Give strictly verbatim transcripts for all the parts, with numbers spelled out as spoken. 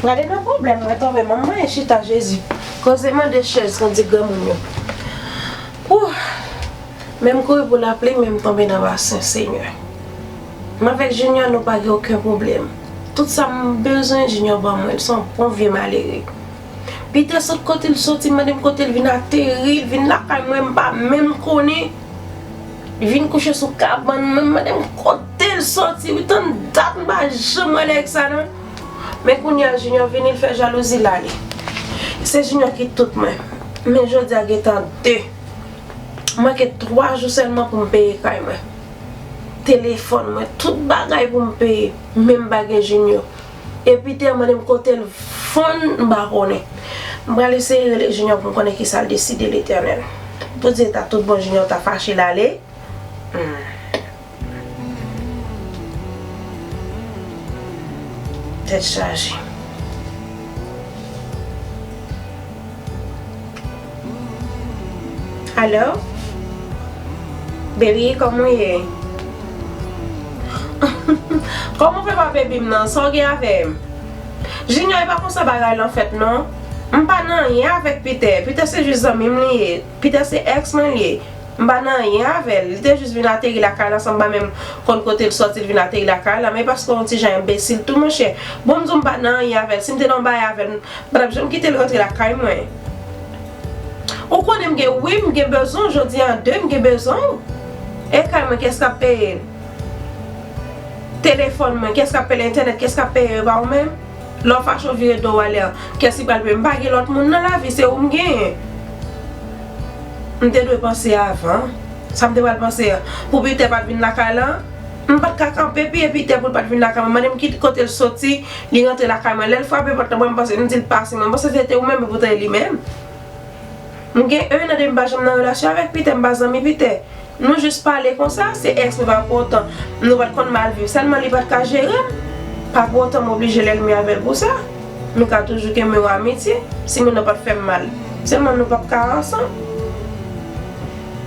Gade nan pwoblèm mwen tonbe, manman e chita Jezi. Koze mande chèz, kondi granmoun yo. Ouh! Menm kouri pou lapli, menm tonbe nan basen, Senyè. Mwen avèk Junior, nou pa gen okenn pwoblèm. Tout sa m bezwen, Junior ban mwen l. Se yon bon vye malere. Pita sot kote l soti, mande m kote l vin ateri, l vin lakay mwen, m pa menm konnen. Li vin kouche sou kabann mwen, mande m kote l soti. Wi, tann dat m pa janm wè nèg sa non. Men kounye a Junior vini, l fè jalouzi l ale. Se Junior ki tout mwen. Men jodi a gentan de. Manke twa jou sèlman pou m peye kay mwen. Telefòn mwen, tout bagay pou m peye. Men m pa gen Junior. Epi te mande m kote l fonn, m pa konnen. M pral eseye rele Junior pou m konnen kisa l deside, Letènèl. Pou di ta tout bon, Junior ta fache l ale. Hmm. Tèt chaje. Alo? Baby, kòman w ye? Kòman w fè pa baby m nan? Sa w gen avè m? Junior, e pa konsa bagay lan fèt non. M pa nan anyen avèk Peter. Peter se jis zanmi m li ye. Peter se ex mwen li ye. M pa nan anyen avè l. Li te jis vin ateri lakay la san m pa menm konn kote l sòti, l vin ateri lakay la. Men paske yon ti jan enbesil tou, monchè. Bon, m di w m pa nan anyen avè l. Si m te nan yon bagay avè l, m pa t ap janm kite l rantre lakay mwen. Ou konnen m gen, wi, m gen bezwen w, jodi a de, m gen bezwen w. E kay mwen, kiyès k ap peye l? Telefòn mwen, kiyès k ap peye l? Entènèt, kiyès k ap peye yo, e pa ou menm? Lè w fache w vire do w ale a, kiyès ki pral peye? M pa gen lòt moun nan lavi, se ou m genyen. M te dwe panse avan. Sa m te pral panse a? Pou Peter pa t vin lakay la, m pa t ka kanpe piye Peter pou l pa t vin lakay mwen. Mande m ki kote l soti, li rantre lakay mwen. Lè l frape pòt la, mwen m panse, m di l pase mwen. M panse se te ou menm, epoutan e li menm. M gen en an depi m pa janm nan relasyon avèk Peter, m pa zanmi Peter. Nou jis pale konsa, se ex mwen, pa pou otan nou pa t konn mal viv. Sèlman li pa t ka jere m, pa pou otan m oblije lènmi avè l pou sa. Nou ka toujou kenbe yon amitye, si moun nan pa t fè m mal. Sèlman nou p ap ka ansanm.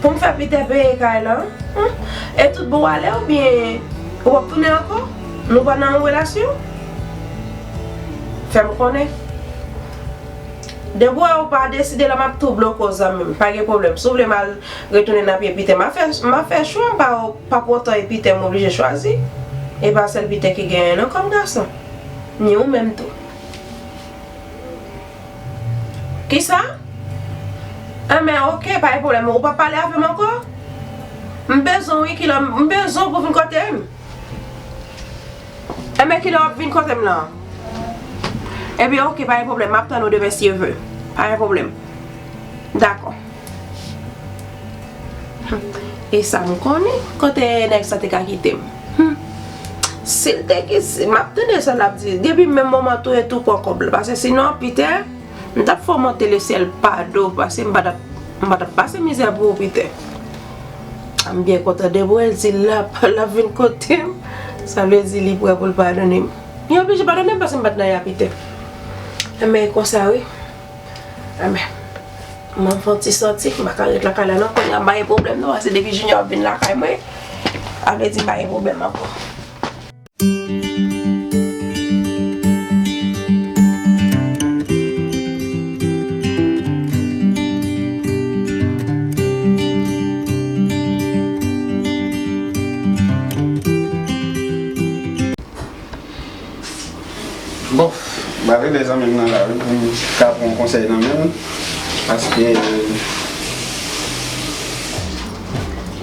Pou m fè Peter peye kay la, hmm? E tout bon w ale oubyen ou p ap tounen ankò? Nou pa nan yon relasyon? Fè m konnen. Depi w pa deside la, m ap tou bloke w, zanmi m. Pa gen pwoblèm. Si w vle m al retounen nan pye Peter, m a fè, m a fè chwa, m pa, pa pou otan e Peter m oblije chwazi. E pa sèl Peter ki genyen non kòm gason. Ni ou menm tou. Kisa? Enben, oke, pa gen pwoblèm. Ou p ap pale avè m ankò? M bezwen w wi, kilè, m bezwen w pou vin kote m. Enben, kilè w ap vin kote m lan? Ebyen, oke, pa gen pwoblèm. M ap tann ou demen si Dye vle. Pa gen pwoblèm. Dakò. E sa m konnen, kote nèg sa te ka kite m? Hmm. Si l te ki, si, m ap tande sa l ap di. Depi menm moman tou e tou pran kòb la. Paske sinon, Peter, m t ap fè w monte lesyèl pa do, paske m pa t ap, m pa t ap pase mizè pou ou, Peter. M byen kontan depi w di l ap, l ap vin kote m. Sa vle di li prè pou l padone m. Li oblije padone m paske m pa t nan ya Peter. Enben, e konsa wi. Enben, m ap fè yon ti sòti, m pa ka ret lakay la non. Kounye a m pa gen pwoblèm non, paske depi Junior ap vin lakay mwen, sa vle di m pa gen pwoblèm ankò. Bon, m pa rele zanmi m nan la wi, pou m ka pran yon konsèy nan men l. Paske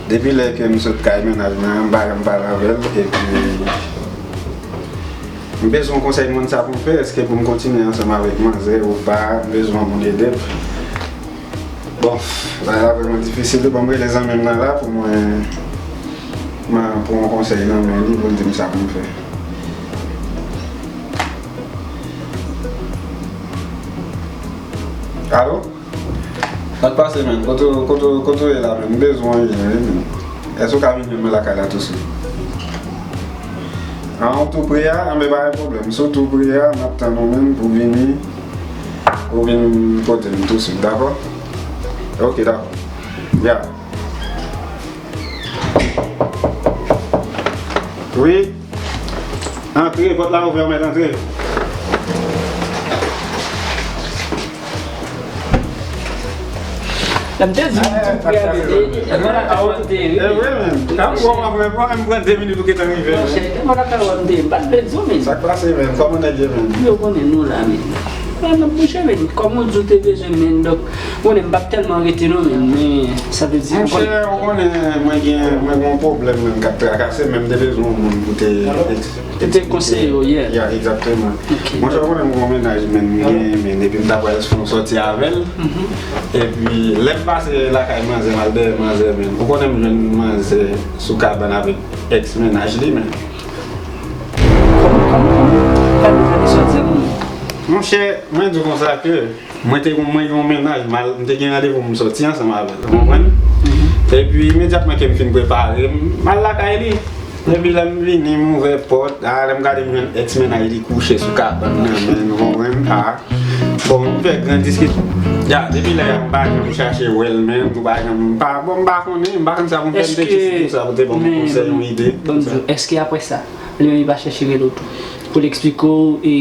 depi lè ke m sot kay mennaj mwen an, m pa janm pale avè l. Epi, m bezwen yon konsèy moun sa pou m fè. Èske pou m kontinye ansanm avèk manzè ou pa, m bezwen yon moun ede m. Bon, bagay la vrèman difisil wi. Bon, m rele zanmi m nan la pou mwen, mwen pran yon konsèy nan men li pou l di m sa pou m fè. Alo? Sa k pase, menn? Kote w, kote w, kote w ye la, menn? M bezwen w wi, menn. Èske w ka vin jwenn mwen lakay la touswit? A, ou tou pre a? Anben, pa gen pwoblèm. Si w tou pre a, m ap tann ou menm pou w vini, pou w vin kote m touswit, dakò? Oke, dakò. Ya. Wi. Antre, pòt la ouvè, ou mèt antre. M te di w tou prè avè li. E, e, e, vwala ka wè m te ye, wi. E vre, men. Kan m wè w ap reponn, m pran de minit ou gentan rive, men. Monchè, e vwala ka wè m te ye. M pa t vle di w, men. Sa k pase, men? Kòman nèg ye, men? Yo konnen nou la, men. Mwen, mwen, monchè, men, kòm ou di w te bezwen, men, donk, ou konnen m p ap tèlman rete, non, men, men, sa vle di, monchè, ou konnen, mwen gen, mwen gen yon pwoblèm, men, k ap trakase, men m te bezwen yon moun pou te Ou te konseye yo, yeah. Ya, egzakteman. Ok. Monchè, ou konnen m gen yon mennaj, men, m gen, men, epi m ta pral fè yon sòti avè l. Mhm. Epi, lè m pase lakay manzè, m al dèyè manzè, men, ou konnen m jwenn manzè sou kabann avèk èks mennaj li, men. Kòman, kòman, kòman? Fè nou fè de sòti pou mwen. Monchè, mwen di w konsa ke mwen te, mwen gen yon mennaj, m al, m te gen randevou pou m sòti ansanm avè l, ou konprann? Mhm. Epi, imedyatman ke m fin prepare m, m al lakay li. Epi lè m vini, m ouvè pòt, a, lè m gade m jwenn èks mennaj li kouche sou kabann nan, men, ou konprann? A. Bon, m fè gran diskisyon. Ya, depi lè a, m pa janm chache wè l, men, m pa janm, m pa, bon, m pa konnen, m pa konn sa pou m fè, m te jis di w sa pou te ban m yon konsèy, yon ide, konsa. Èske apre sa, li menm li pa chèche rele w tou? Pou l eksplike w, e,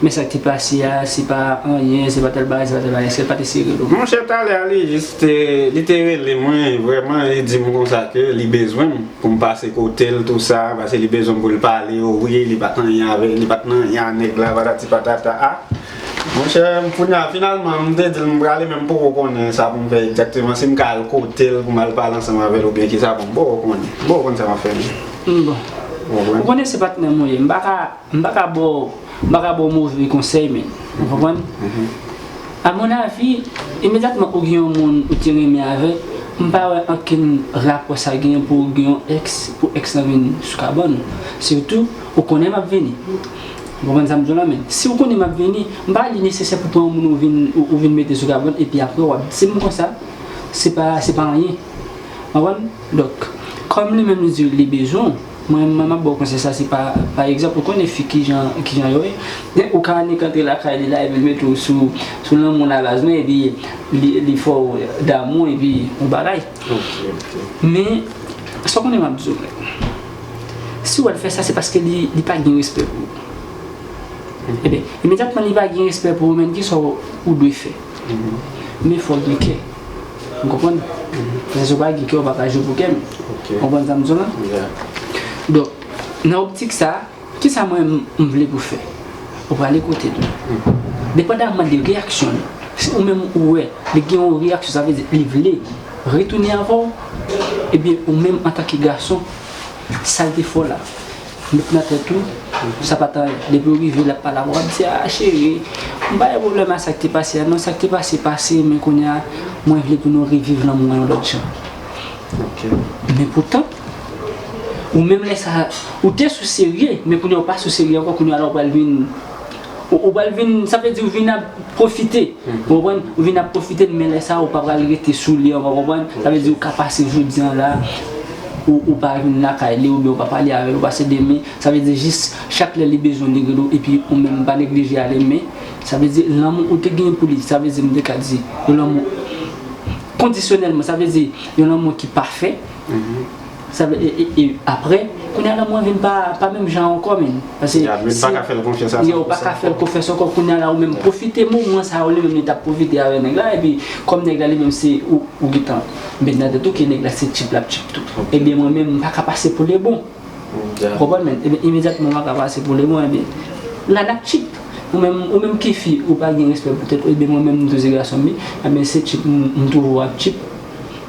men sa k te pase a, se pa anyen, se pa tèl bagay, se pa tèl bagay, èske l pa t eseye rele w? Monchè, talè a, li jis te, li te rele mwen, vrèman, li di m konsa ke li bezwen m pou m pase kote l, tou sa, paske li bezwen m pou l pale, o wi, li pa t anyen avè, li pa t nan anyen a nèg la, patati patata a. Monchè, kounye a, finalman, m te di l m prale, men m poko konnen sa pou m fè egzakteman, si m ka al kote l pou m al pale ansanm avè l oubyen kisa, bon, m poko konnen. M poko konn sa m ap fè, men. Mm, bon. Ou konprann? Ou konnen se patnè m ou ye. M pa ka, m pa ka ba w, m pa ka ba w move konsèy, men. Ou konprann? Mhm. A mon avi, imedyatman ou gen yon moun ou te renmen avè, m pa wè ankenn rapò sa genyen pou ou gen yon èks, pou èks lan vin sou kabann ou. Sitou, ou konnen m ap vini. Ou konprann sa m di w la, men? Si ou konnen m ap vini, m pa li nesesè pou pran yon moun ou vin, ou, ou vin mete sou kabann, epi apre w ap di m konsa, se pa, se pa anyen. Ou konprann? Donk, kòm li menm li di li bezwen w, mwen, mwen, m ap ba w konsèy sa, se pa, pa egzanp, ou konnen fi kijan, kijan yo ye. Ou ka annik antre lakay li la, epi l mete w sou, sou lanmou la baz, non, epi li, li fè w damou, epi yon bagay. Ok, ok. Men, sa w konnen m ap di w, men. Si w wè l fè sa, se paske li, li pa gen respè pou ou. Mhm. Ebyen, imedyatman li pa gen respè pou ou, men kisa w, ou dwe fè? Mhm. Men fò w gen kè. Ou konprann? Mhm. Paske si w pa gen kè, w pa ka jwe pou kè m. Ok. Ou konprann sa m di w la? Yeah. Donk, nan optik sa, kisa mwen m, m vle pou w fè? Ou prale kote l. Mhm. Depandaman de reyaksyon li. Si ou menm ou wè, li gen yon reyaksyon, sa vle di li vle retounen avè w, ebyen, ou menm antanke gason, sa l te fè w la, met nan tèt ou, sa pa t anyen. Depi w rive, l ap pale avè w, w ap di, "A, cheri, m pa gen pwoblèm a sa k te pase a, non, sa k te pase, pase, men kounye a, mwen vle pou nou reviv lanmou an yon lòt jan." Ok. Men poutan, ou menm lè sa, ou te sou serye, men kounye a, ou pa sou serye ankò, kounye a la, ou pral vin, ou, ou pral vin, sa vle di ou vin ap pwofite. Mhm. Ou konprann? Ou vin ap pwofite, men lè sa a, ou pa pral rete sou li ankò, konprann? Sa vle di ou ka pase jodi a la, ou, ou pa vin lakay li, oubyen ou pa pale avè l, ou pase demen. Sa vle di jis chak lè li bezwen li rele w, epi ou menm pa neglije ale, men sa vle di lanmou ou te gen pou li, sa vle di m te ka di yon lanmou kondisyonèlman, sa vle di yon lanmou ki pafè. Mhm. Sa vle, e, e, e apre, kounye a lanmou an vin pa, pa menm jan ankò, men. Paske si, ou pa ka fè l konfyans ankò, kounye a la ou menm pwofite moman sa yo, li menm li t ap pwofite avè nèg la, epi kòm nèg la li menm se ou, ou gentan met nan tèt ou ke nèg la se tchip l ap tchip tou. Ok. Ebyen mwen menm m pa ka pase pou le bon. Ou konprann, men? Ebyen imedyatman m pa ka pase pou le bon, ebyen la n ap tchip. Ou menm, ou menm ki fi, ou pa gen respè pou tèt ou, ebyen mwen menm m tou se gason m ye, ebyen se tchip m, m twouve w ap tchip,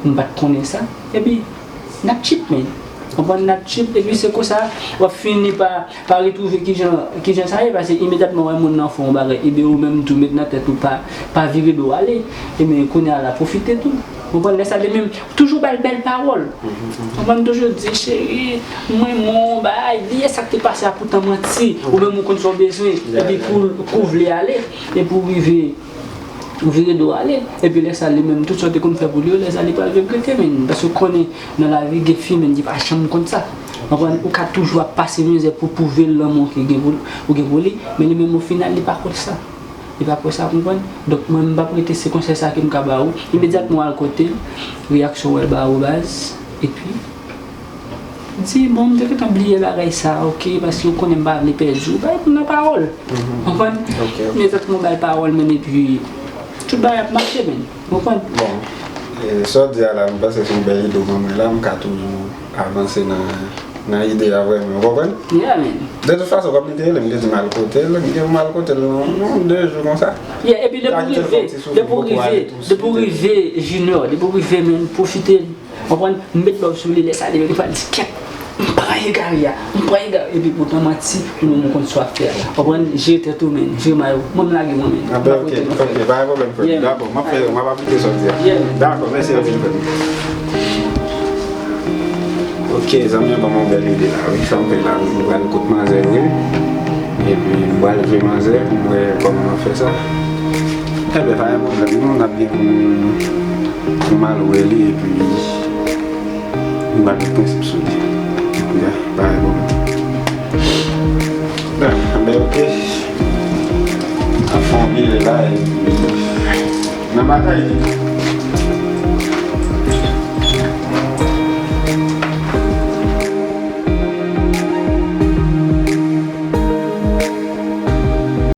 m pa t konnen sa, epi n ap tchip, men. Konprann, n ap tchip, epi se konsa, w ap fini pa, pa retwouve kijan, kijan sa ye, paske imedyatman w wè moun nan fè yon bagay, ebyen ou menm tou met nan tèt ou pa, pa vire do w ale, ebyen kounye a la pwofite tou. Konprann, lè sa li menm, toujou ba l bèl pawòl. Konprann, toujou di, "Cheri, m renmen w, bay, bliye sa k te pase a, poutan manti, ou menm ou konn sa w bezwen, epi pou, pou w vle ale, epi w rive, ou vire do w ale." Epi lè sa li menm, tout sa w te konn fè pou li yo, lè sa li pral regrete, men, paske w konnen, nan lavi, gen fi, men, ki pa janm konn sa. Konprann, ou ka toujou ap pase mizè pou pwouve l lanmou ke gen pou, ou gen pou li, men li menm, o final, li pa konn sa. Li pa kwè sa, konprann? Donk, mwen, m p ap rete, se konsèy sa ke m ka ba ou. Imedyatman w al kote l, reyaksyon w wè l ba ou, baz, epi di, "Bon, m te gentan bliye bagay sa, ok, paske ou konnen m pa vle pèdi w." Bay moun nan pawòl. Konprann? Ok, ok. Imedyatman w ba l pawòl, men, epi tout bagay ap mache, men. Konprann? Bon. E, sa w di a la, m panse se yon bèl ide w ban mwen la, m ka toujou avanse nan, nan ide a vrèman, ou konprann? Yeah, man. De tout fason, kòm li te rele m, m te di m al kote l, m te di m al kote l, non, non, de jou konsa. Yeah, epi depi w rive, depi w rive, depi w rive, Junior, depi w rive, men pwofite, w konprann, m met ba w sou li, lè sa li menm li pral di, kèt, m pran egare a, m pran egare, epi poutan manti, ou menm ou konn sa w ap fè a. W konprann, jere tèt ou, men, jere may ou, mwen m lage mwen, men. Ah ben, ok, ok, pa gen pwoblèm, frè. Dakò, m ap fè, m ap aplike sa w di a. Dakò, mèsi anpil, frè. Ok, zanmi an ban m yon bèl ide la, wi, sa m fè la, wi, m pral kot manzè vre, epi m pral jwe manzè pou m wè kòman m ap fè sa. Enben, pa gen pwoblèm, non, n ap gen pou m, pou m al wè li, epi m ba l prensip sou li. Ya, pa gen pwoblèm. Enben, ok, ap fè yon vire la, epi nan batay li.